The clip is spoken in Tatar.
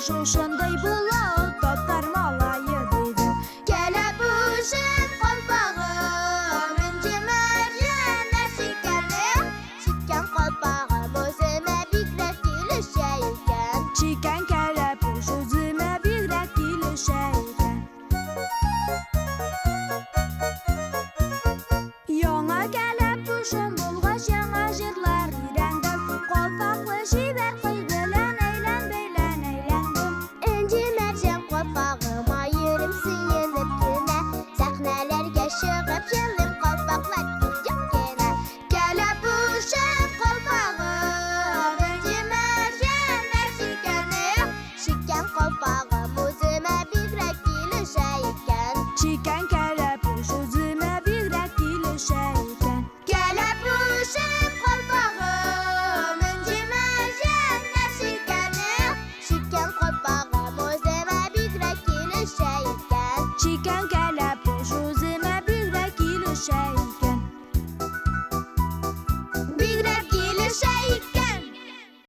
Шушындый була ул татар малае, диде. Кәләпүшем, калпагым, энҗе мәрҗәннәр чиккәнле. Чиккән калпагым үземә бигрәк килешә икән. Чиккән кәләпүш үземә бигрәк килешә икән. Яңа кәләпүшем.